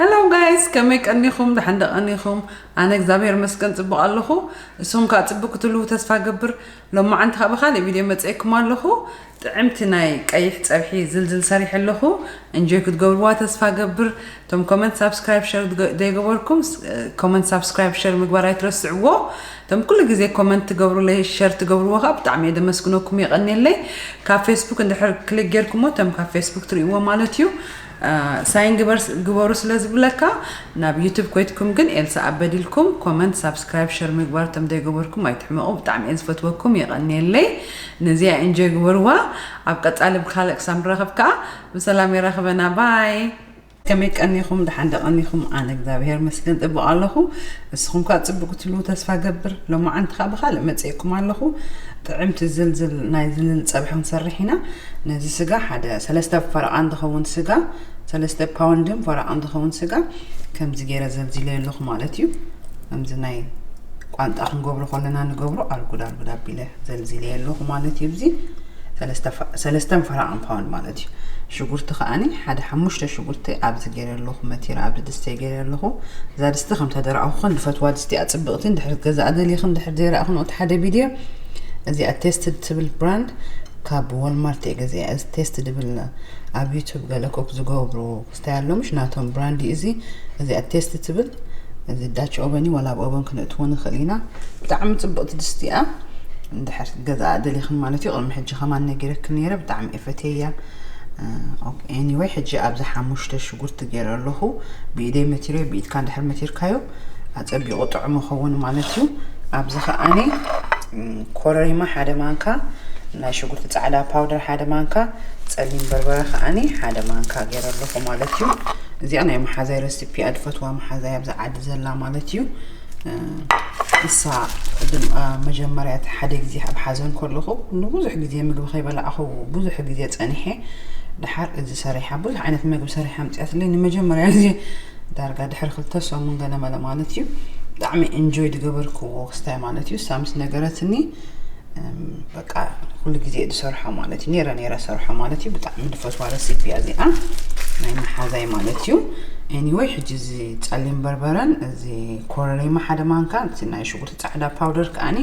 Hello guys፣ ከመይ ቀኒኹም? ደሓን ዶ ቀኒኹም? ኣነ እግዚኣብሔር መስገን ጽቡቕ ኣለኹ። እሱም ከዓ ጽቡቅ ክትህልዉ ተስፋ ገብር። ሎማዓንቲ ከዓ ብካልእ ቪድዮ መጽኤኩም ኣለኹ። ጥዕምቲ ናይ ቀይሕ ጸብሒ ዝልዝል ሰሪሐ ኣለኹ። እንጆይ ክትገብርዋ ተስፋ ገብር። እቶም ኮመንት፣ ሳብስክራይብ፣ ሸር ዘይገበርኩም፣ ኮመንት፣ ሳብስክራይብ፣ ሸር ምግባር ኣይትረስዕዎ። እቶም ኩሉ ግዜ ኮመንት ትገብሩለይ፣ ሸር ትገብርዎ ከዓ ብጣዕሚ እየ ደመስግነኩም፣ የቐንየለይ። ካብ ፌስቡክ እንድሕር ክሊክ ጌርኩሞ፣ እቶም ካብ ፌስቡክ ትርእይዎ ማለት እዩ። ሳይን ግበሩ ስለ ዝብለካ፣ ናብ ዩቱብ ኮይትኩም ግን ኤልሳ ኣበዲልኩም ኮመንት፣ ሳብስክራይብ፣ ሸር ምግባር እቶም ዘይገበርኩም ኣይትሕመቑ። ብጣዕሚ እየ ዝፈትወኩም፣ የቐንየለይ። ነዚኣ ኢንጆይ ግበርዋ። ኣብ ቀጻሊ ብካልእ ክሳብ ንራኸብ ከዓ ብሰላም የራኽበና። ባይ። ከመይ ቀኒኹም? ደሓን ዶ ቀኒኹም? ኣነ እግዚኣብሔር መስገን ጽቡቕ ኣለኹ። እስኹም ከኣ ጽቡቕ ክትህልዉ ተስፋ ገብር። ሎማዓንቲ ከኣ ብኻልእ መጺኤኩም ኣለኹ። ጥዕምቲ ዝልዝል ናይ ዝልል ጸብሒ ክንሰርሕ ኢና። ነዚ ስጋ ሓደ ሰለስተ ፈረቓን ዝኸውን ስጋ፣ ሰለስተ ፓውንድን ፈረቓን ዝኸውን ስጋ ከምዚ ገይረ ዘልዚለዮ ኣለኹ ማለት እዩ። ከምዚ ናይ ቋንጣ ክንገብሮ ከለና ንገብሮ ኣርጉድ ኣርጉድ ኣቢለ ዘልዚለዮ ኣለኹ ማለት እዩ። እዚ ሰለስተ ፈ-፣ ሰለስተን ፈረቓን ፓውንድ ማለት እዩ። ሽጉርቲ ከኣኒ ሓደ ሓሙሽተ ሽጉርቲ ኣብዚ ገይረ ኣለኹ፣ መቲረ ኣብዚ ድስቲ ገይረ ኣለኹ። እዛ ድስቲ ከም ተደረቕኹን ዝፈትዋ ድስቲ እያ፣ ጽብቕቲ። እንድሕር ገዛእ ደሊኽን እንድሕር ዘይረኣኽን እቲ ሓደ ቪድዮ፣ እዚኣ ቴስትድ ትብል ብራንድ ካብ ወልማርት እየ ገዚኣ። እዚ ቴስት ድብል ኣብ ዩቱብ ገለ ኮክ ዝገብሩ ክስታይ ኣሎ፣ ምሽ ናቶም ብራንድ እዩ እዚ። እዚኣ ቴስት ትብል፣ እዚ ዳች ኦቨን እዩ፣ ዋላ ኣብ ኦቨን ክነእትዎ ንኽእል ኢና። ብጣዕሚ ጽብቕቲ ድስቲ እያ። እንድሕር ገዛ ደሊኽን ማለት እዩ፣ ቅድሚ ሕጂ ከማን ነጊረክን ነይረ፣ ብጣዕሚ እየ ፈትየያ። እ፣ ኦኬ፣ ኤኒወይ፣ ሕጂ ኣብዚ ሓሙሽተ ሽጉርቲ ገይረ ኣለኹ። ብኢደይ መቲረዮ፣ ብኢድካ እንድሕር መቲርካዮ ኣጸቢቑ ጥዑም ይኸውን ማለት እዩ። ኣብዚ ከኣኒ፣ ም፣ ኮረሪማ ሓደ ማንካ፣ ናይ ሽጉርቲ ጻዕዳ ፓውደር ሓደ ማንካ፣ ጸሊም በርበረ ከኣኒ ሓደ ማንካ ገይረ ኣለኹ ማለት እዩ። እዚኣ ናይ መሓዛይ ረሲፒ እያ፣ ዝፈትዋ መሓዛይ ኣብዚ ዓዲ ዘላ ማለት እዩ። እ፣ እሳ ቅድም፣ እ፣ መጀመርያ እቲ ሓደ ግዜ ኣብ ሓዘን ከለኹ ንብዙሕ ግዜ ምግቢ ከይበላዕኹ ብዙሕ ግዜ ጸኒሐ። ድሓር እዚ ሰሪሓ፣ ብዙሕ ዓይነት ምግቢ ሰሪሓ ኣምጺኣትለይ። ንመጀመርያ ግዜ ዳርጋ ድሕሪ ክልተ ሰሙን ገለ መለ ማለት እዩ። ብጣዕሚ ኢንጆይ ዝገበርክዎ ክስታይ ማለት እዩ። እሳ ምስ ነገረትኒ፣ እም፣ በቃ ኩሉ ግዜ ዝሰርሖ ማለት እዩ። ነይረ ነይረ ሰርሖ ማለት እዩ። ብጣዕሚ ዝፈትዋ ረሲፒ እያ እዚኣ ናይ መሓዛይ ማለት እዩ። ኤኒወይ፣ ሕጂ እዚ ጸሊም በርበረን እዚ ኮረሪማ ሓደ ማንካ፣ እቲ ናይ ሽጉርቲ ጻዕዳ ፓውደር ከኣኒ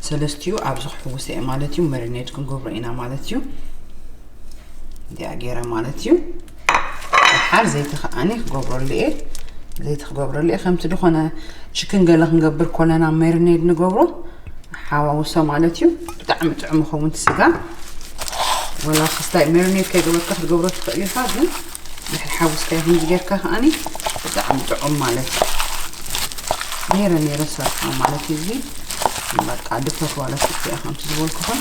ሰለስቲኡ ኣብዚ ክሕውስ እየ ማለት እዩ። መሪኔት ክንገብሮ ኢና ማለት እዩ። እዚኣ ገይረ ማለት እዩ። ድሓር ዘይቲ ከኣኒ ክገብረሉ እየ። ዘይቲ ክገብረሉ እየ። ከምቲ ዝኾነ ችክን ገለ ክንገብር ኮለና መሪኔት ንገብሮ፣ ሓዋውሶ ማለት እዩ። ብጣዕሚ ጥዑም ይኸውን እቲ ስጋ። ወላ ክስታይ መሪኔት ከይገበርካ ክትገብሮ ትኽእል ኢኻ፣ ግን ድሕሪ ሓዊስካዮ ከምዚ ጌርካ ከኣኒ ብጣዕሚ ጥዑም ማለት እዩ። ነይረ ነይረ ሰርሖ ማለት እዩ። እዚ በቃ ድፈት ዋላ ስቲ እያ ከምቲ ዝበልኩኹም።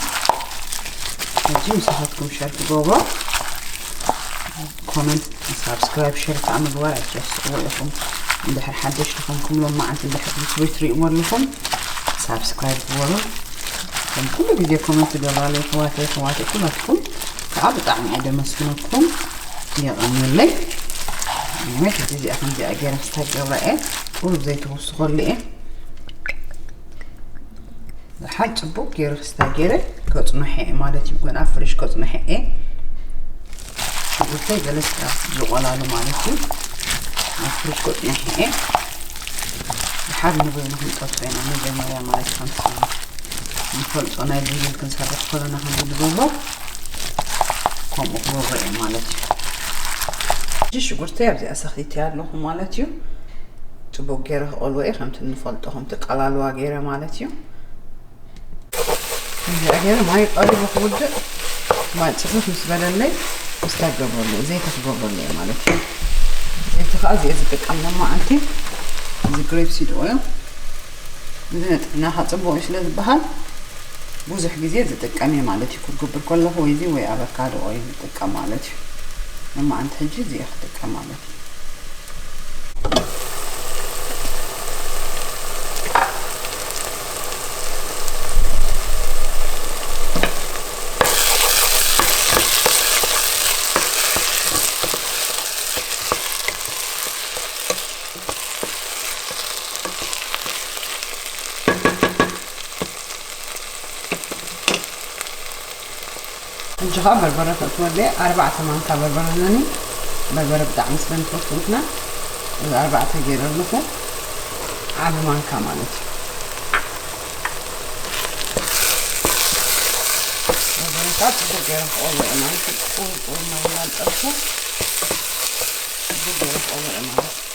ሕጂ ምሳኻትኩም ሸር ትገብሮ፣ ኮመንት፣ ሳብስክራይብ፣ ሸር ከዓ ምግባር ኣይትረስዕዎ ኢኹም። እንድሕር ሓደሽቲ ኾንኩም ሎማዓንቲ እንድሕር ዩቱብ ትሪእዎ ኣለኹም ሳብስክራይብ ግበሩ። ከም ኩሉ ግዜ ኮመንት ትገብራለይ ኣሕዋተይ ኣሕዋተይ ኩላትኩም ከዓ ብጣዕሚ እየ ደመስግነኩም። የቐንየለይ። እሞ ሕጂ እዚኣ ከምዚኣ ገይረ ክስታይ ገብራ እየ። ቁሩብ ዘይቲ ክውስኸሉ እየ። ዝሓል ጽቡቅ ገይረ ክስታይ ገይረ ከጽንሖ እየ ማለት እዩ። ገና ፍሬሽ ከጽንሖ እየ። ሽጉርተይ ገለ ስጋ ዝቆላሉ ማለት እዩ። ኣብ ፍሬሽ ከጽንሖ እየ። ድሓር ንበይኑ ክንጠብሶ ኢና መጀመርያ ማለት እዩ። ከምቲ ንፈልጦ ናይ ዝብል ክንሰርሕ ከለና ከምዚ ንገብሮ ከምኡ ክገብሮ እየ ማለት እዩ። ሕጂ ሽጉርተይ ኣብዚኣ ሰኺተያ ኣለኹ ማለት እዩ። ጽቡቅ ገይረ ክቐልዎ እየ፣ ከምቲ ንፈልጦ ከምቲ ቀላልዋ ገይረ ማለት እዩ። እዚኣ ገይረ ማይ ቀሪቡ ክውድእ፣ ማይ ጽፍፍ ምስ በለለይ ምስታ ክገብረሉ፣ ዘይቲ ክገብረሉ እየ ማለት እዩ። ዘይቲ ከዓ እዚኣ ዝጥቀም ሎማዓንቲ እዚ ግሬፕ ሲድ ኦይል፣ እዚ ንጥዕናኻ ጽቡቅ እዩ ስለ ዝበሃል ብዙሕ ግዜ ዝጥቀም እየ ማለት እዩ። ክጉብር ከለኹ ወይ እዚ ወይ ኣቨካዶ ኦይል ዝጥቀም ማለት እዩ። ሎማዓንቲ ሕጂ እዚኣ ክጥቀም ማለት እዩ። ሕጂ ኸዓ በርበረ ከእትወሉ እየ። ኣርባዕተ ማንካ በርበረ ኣለኒ። በርበረ ብጣዕሚ ስለ ንፈቱ ንሕና። እዚ ኣርባዕተ ገይረ ኣለኹ። ዓቢ ማንካ ማለት እዩ። እዚ ማንካ ጽቡቅ ገይረ ክቆሎ እዩ ማለት እዩ። ቁሩብ ቁሩብ ማይ እናጠርኩ ጽቡቅ ገይረ ክቆሎ እዩ ማለት እዩ።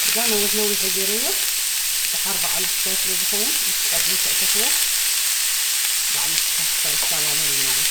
እዛ ነዊሕ ነዊሕ ገይረዮ፣ ድሓር በዓል ስታይ ስለ ዝኸውን፣ ምስ ቀድሚ ተእተኽዎ፣ በዓል ስታይ ስታይ ይተባባል ማለት እዩ።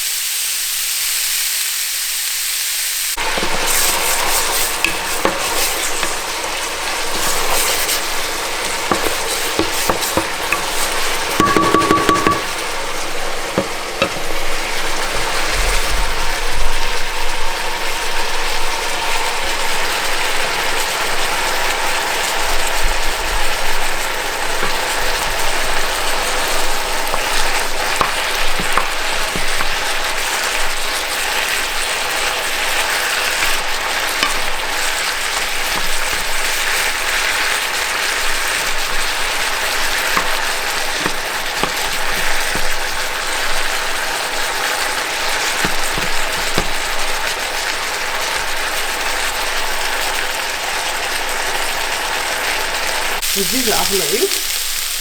እዚ ዝኣኽሎ እዩ።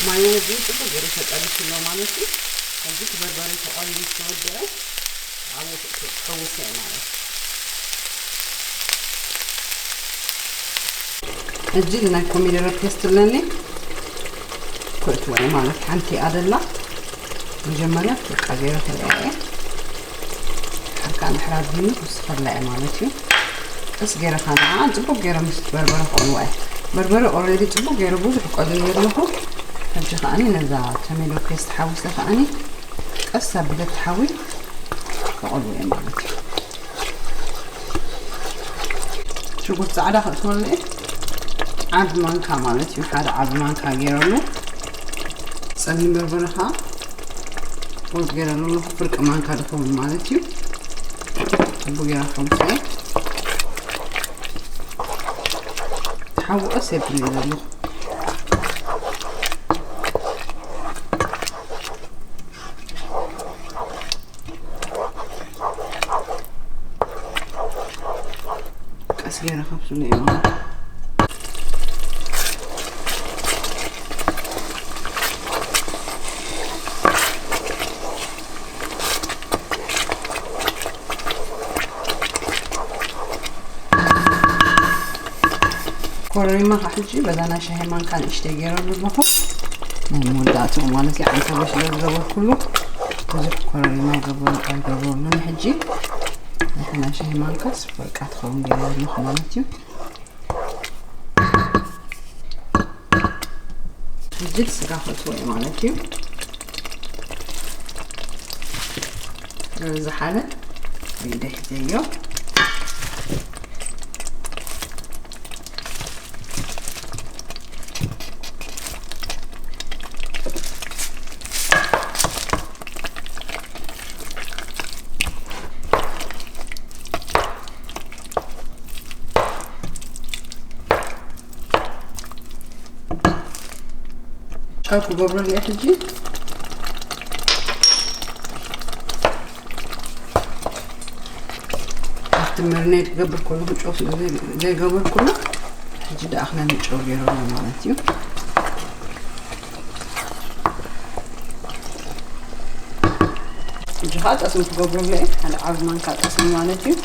ማይ እውን ጽቡቅ ገይሩ ተጠቢሱ ኣሎ ማለት እዩ። ሕጂ እቲ በርበረ ተቆልዩ ምስ ተወደአ ኣብኡ ክሕውሶ እየ ማለት እዩ። ሕጂ ናይ ኮሚደረ ፔስት ኣለኒ፣ ክእትዎ እየ ማለት እዩ። ሓንቲ እያ ደላ፣ መጀመርያ ፍርቃ ገይረ ክርእያ እየ። ሓርካ እንድሕር ኣቢኒ ክውስኸላ እየ ማለት እዩ። ቀስ ገይረ ከዓ ንዓ ጽቡቅ ገይረ ምስ በርበረ ክቕልዋ እየ። በርበረ ኦልሬዲ ጽቡቅ ገይረ ብዙሕ ቀልዮ ኣለኹ። ሕጂ ከዓኒ ነዛ ተሜዶ ፔስት ሓዊሰ ከዓኒ ቀስ ኣቢለ እቲ ሓዊ ክቐልዎ እየ ማለት እዩ። ሽጉርቲ ጻዕዳ ከእትወሉ እየ። ዓቢ ማንካ ማለት እዩ፣ ሓደ ዓቢ ማንካ ገይረሉ። ጸሊም በርበረ ከዓ ቁሩብ ገይረሉ ኣለኹ፣ ፍርቂ ማንካ ዝኸውን ማለት እዩ። ጽቡቅ ገይረ ክሕውሶ እየ። ሓዊ ቀስ የብለ ዘለኹ። ቀስ ገይረ ከብስሎ እየ ማለት። ኮረሪማ ከዓ ሕጂ በዛ ናይ ሻሂ ማንካ ንእሽተይ ገይረሉ ኣለኹ። ናይ መወዳእትኡ ማለት እዩ፣ ዓንተቦ ስለ ዝገበርኩሉ ብዙሕ ኮረሪማ ይገብሮ-፣ ኣይገብረሉን። ሕጂ ነቲ ናይ ሻሂ ማንካስ ወርቃ ትኸውን ገይረ ኣለኹ ማለት እዩ። ሕጂ ስጋ ከእትዎ እየ ማለት እዩ። ዝሓለ ብኢደ ሒዘዮ። ጨው ክገብረሉ እየ ሕጂ። ኣብቲ መሪኔት ክገብር ከለኹ ጨው ስለ ዘይ-፣ ዘይገበርኩሉ፣ ሕጂ ደኣ ክለኒ ጨው ገይረሉ ማለት እዩ። ሕጂ ኸዓ ጠስሚ ክገብረሉ እየ፣ ሓደ ዓቢ ማንካ ጠስሚ ማለት እዩ።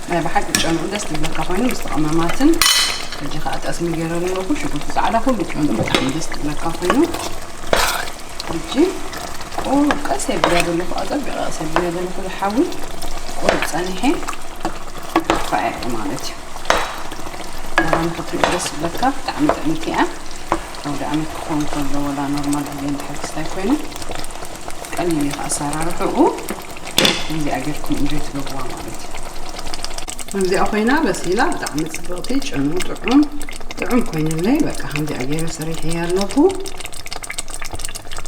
ናይ ብሓቂ ጨንኡ ደስ ትብለካ ኮይኑ፣ ምስ ተቐመማትን፣ ሕጂ ኸዓ ጠስሚ ገይረሉ ኣለኹ፣ ሽጉርቲ ጻዕዳ፣ ኩሉ ጨንኡ ብጣዕሚ ደስ ትብለካ ኮይኑ፣ ሕጂ ቀስ የብልያ ዘለኹ ኣፀቢቐ ቀስ የብልያ ዘለኹ ዝሓዊ ቁሩብ ፀኒሐ ፋያ ማለት እዩ። ዋላ ንክትሪኡ ደስ ዝብለካ ብጣዕሚ ጥዕምቲ እያ። ኣውደ ዓመት ክኸውን ከሎ ወላ ኖርማል ግዜ እንድሕር ክስታይ ኮይኑ ቀሊል እዩ ኣሰራርሕኡ። እዚኣ ጌርኩም እንጆይ ትገብዋ ማለት እዩ። ከምዚኣ ኮይና በሲላ ብጣዕሚ ፅብቕቲ ጭኑ ጥዑም ጥዑም ኮይንለይ። በቃ ከምዚኣ ገይረ ሰሪሐያ ኣለኹ።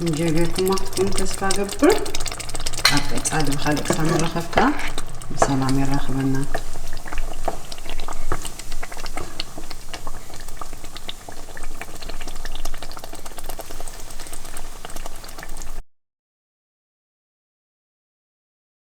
እንጆይ ጌርኩማ ክትኮኑ ተስፋ ገብር። ኣብ ቀፃሊ ብካልእ ክሳብ ንራኸብ ከዓ ብሰላም የራኽበና።